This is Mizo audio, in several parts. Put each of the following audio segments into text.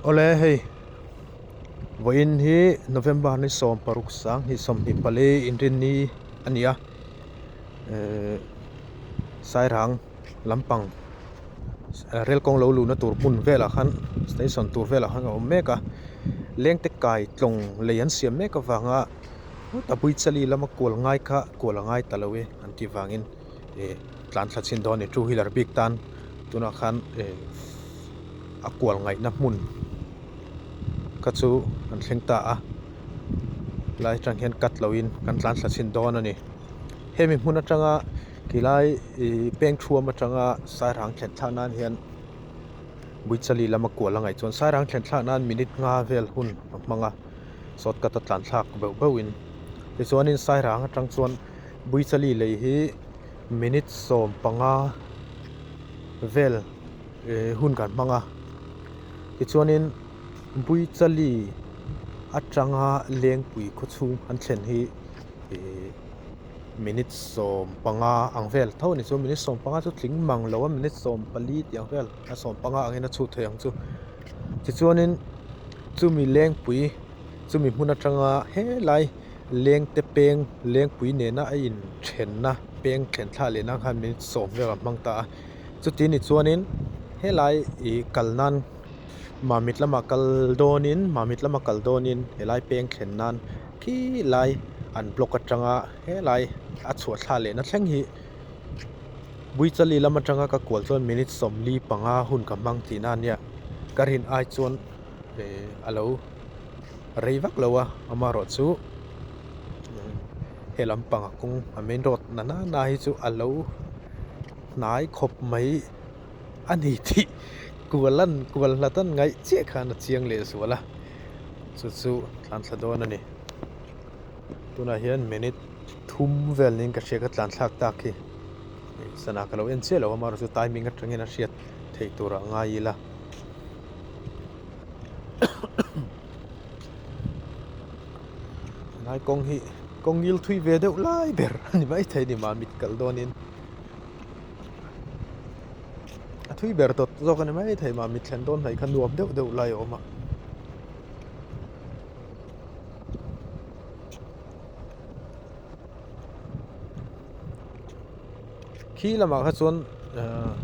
Awle hei vawiin hi November ni 16 2024 inrinni a ni a ehh Sairang lampang rel kawng lo luhna tur hmun velah khan station tur velah khan a awm mek a lengte kai tlawng lei an siam mek avanga heta Buichali lama kual ngai kha kual a ngai ta lo e an tih vangin eh tlan thla chhin dawn a ni two wheeler bik tan tunah khan eh a kual ngaihna hmun kha chu an thleng ta a helai atang hian cut loh in kan tlan thla chhin dawn a ni hemi hmun atanga tilai ih peng thuam atanga sairang thlen thlak nan hian Buichali lama kual a ngaih chuan sairang thlen thlak nan minute nga vel hun a hmang a shortcut a tlan thlak beuh beuh in tichuanin sairang atang chuan Buichali lei hi minute 15 vel eh hun kan hmang a tichuanin Buichali atanga Lengpui khawchhung an thlen hi ihh minute 15 ang vel tho a ni chu minute 15 chu tling mang lo a minute 14 tih ang vel a 15 angin a chhut thei ang chu tichuanin chumi Lengpui chumi hmun atanga helai. Lengte peng lengpui nena a inthenna peng thlen thla lehna khan minute sawm vel a hmang ta a chuti ni chuanin helai ih kal nan mamit lamah kal dawnin mamit lama kal dawnin helai peng thlen nan khi lai an block atanga helai a chhuah thla lehna thleng hi Buichali lam atanga ka kual chuan minute 45 hun ka hmang tihna ania ka rin ai chuan eh a lo. Rei vak lo a amaherawh chu he lampang a kawng a main road na nana hi chu a lo hnai khawp mai a ni tih kual an kual hlat an ngaih chiah khan a chiang leh zual a chu chu tlan thla dawn a ni tunah hian minute thum vel niin ka hria ka tlan thlak tak hi sana ka lo en chiah lo a amaherawh chu timing atangin a hriat theih tur ah ngai ila. Helai kawng hi kawng ngil thui ve deuh lai ber a ni maithei a ni mamit kal dawnin a thui ber dawt zawk a ni maithei mamit thlen dawn hnaih kha nuam deuh deuh lai a awm a. Khi lamah kha chuan ahh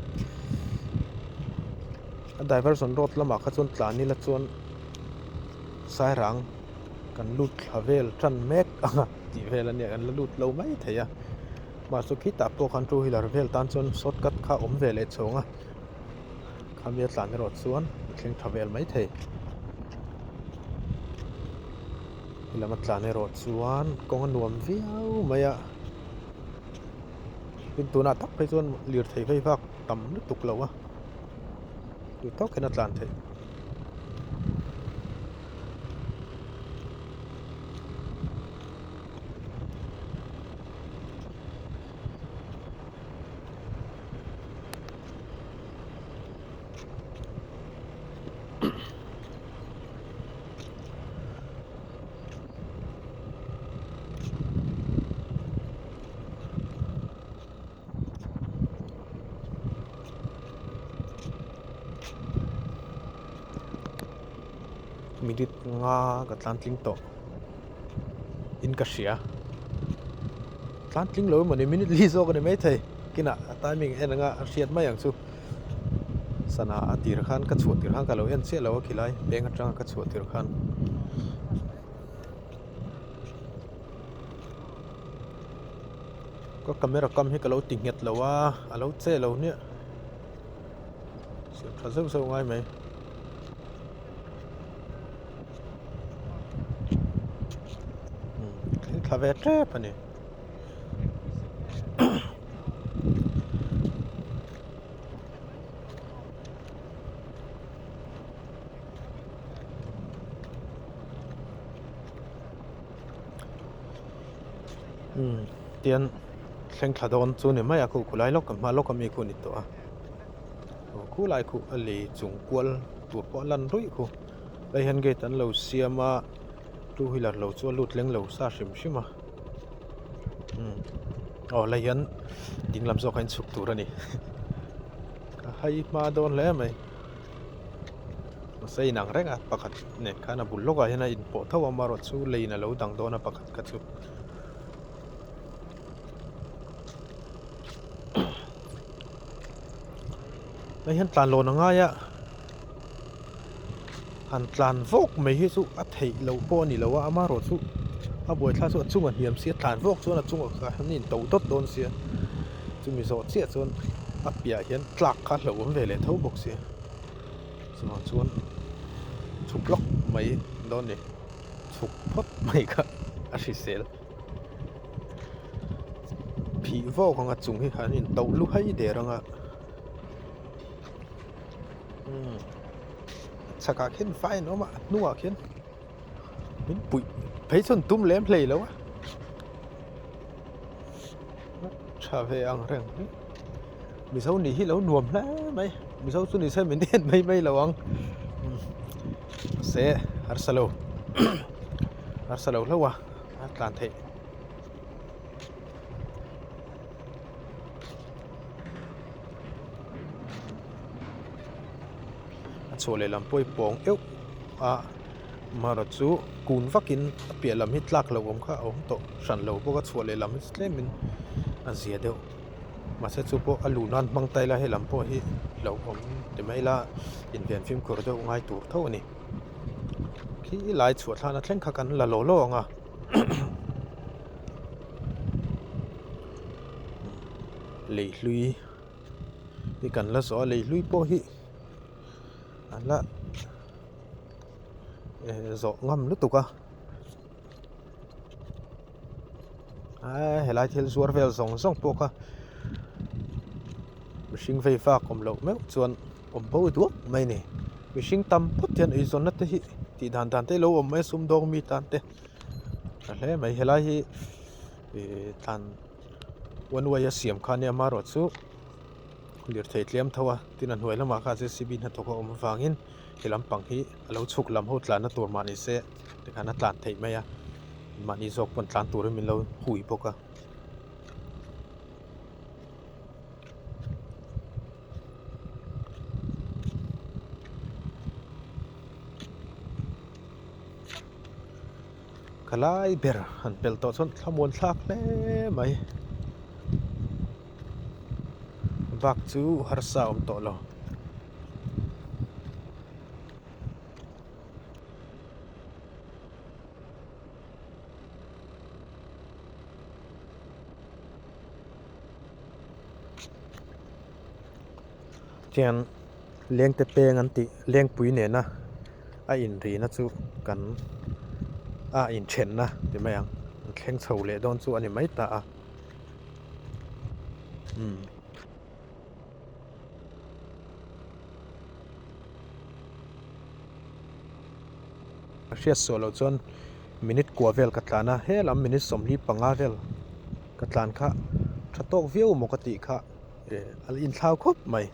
a diversion road lamah kha chuan tlan ila chuan sairang kan lut thla vel tan mek ang a tih vel ania kan la lut lo mai thei a mahse khitah pawh khan two wheeler vel tan chuan shortcut kha a awm ve leh chhawng a khami a tlan erawh chuan a thleng tha vel mai thei helam a tlan erawh chuan kawng a nuam viau mai a. Tin tunah tak phei chuan lirthei vei vak tam lutuk lo a duh tawk hian a tlan theih. Minute nga ka tlan tling tawh in ka hria tlan tling lo emaw ni minute li zawk a ni maithei kinah a timing en anga a hriat mai ang chu sana a tir khan ka chhuah tir khan ka lo en chiah lo a khilai peng atanga ka chhuah tir khan. Ka camera kam hi ka lo ti nghet lo a a lo che lo hmiah siam tha zeuh zeuh ngai mai. Thil tha ve tep a ni. Umm tian thleng thla dawn chu ni mai a khu khulai lawk ka hma lawk ami khu a ni tawh a aw khulai khu a lei chung kual tur pawh a lan ruih khu hei hian gate an lo siam a two wheeler lo chu a lut leng lo sa hrim hrim a umm aw lai hian ding lam zawk a inchhuk tur a ni a hai hma dawn hle mai. Mahse a inang reng a, pakhat nen khan a bul lawkah hian a inpawh tho a, amaherawhchu leiin a lo dang dawn a pakhat kha chu. Hei hian tlan lawn a ngai a, han tlan vawk mai hi chu a theih loh pawh a ni lo a, amaherawhchu a buaithlak chu a chungah hniam sia tlan vawk chuan a chungah kha an intoh dawt dawn sia chumi zawh chiah chuan a piahah hian tlak kha a hlauhawm ve leh tho bawk sia chuvang chuan chhuk lawk mai dawn a ni chhuk phawt mai kha a hrisel. Phih vawk anga chung hi an intoh lu hai der anga umm chhakah khian vai an awm a a hnungah khian min puih phei chuan tum lem hlei lo a tha ve ang reng hi mizo nih hi lo nuam hle mai mizo chu ni se min en mai mai lo ang mahse harsa lo harsa lo hlauh a. a tlan theih. A chhuah leh lam pawh hi pawng euh a amaherawh chu kun vakin a piah lam hi tlak loh awm kha a awm tawh hran lo bawk a chhuah leh lam hi chu tlemin a zia deuh mahse chu pawh a luh nan hmang ta ila helam pawh hi hlauhawm ti mai ila inven fimkhur deuh ngai tur tho a ni. Khi lai chhuah thlana thleng kha kan la law law ang a lei hlui hi kan la zawh a lei hlui pawh hi a la eh zawh ngam lutuk a aaa helai thil zuar vel zawng zawng pawh kha mihring vei vak awm loh meuh chuan. Awm bo duak mai a ni. Mihring tam phawt hian eizawnna te hi tih dan dan te lo awm mai a sumdawng mi tan te a hle mai. Helai hi ih tlan one way a siam kha ania amaherawhchu lirthei tlem tho a tin a hnuai lamah khan JCB hnathawk a awm avangin he lampang hi a lo chhuk lam ho tlanna tur mah ni se tikhan a tlan theih mai a mahni zawk pawn tlan turin min lo hui bawk a. Ka lai ber han pel tawh chuan thlamuan thlak hle mai bak chu harsa a awm tawh lo. Chuan lengte peng an tih lengpui nena a inrina chu kan a inthenna ti mai ang an thleng chho leh dawn chu a ni mai ta a umm. A hriat suah loh chuan minute kua vel ka tlan a helam minute 45 vel ka tlan kha tha tawk viau maw ka tih kha eh a inthlau khawp mai.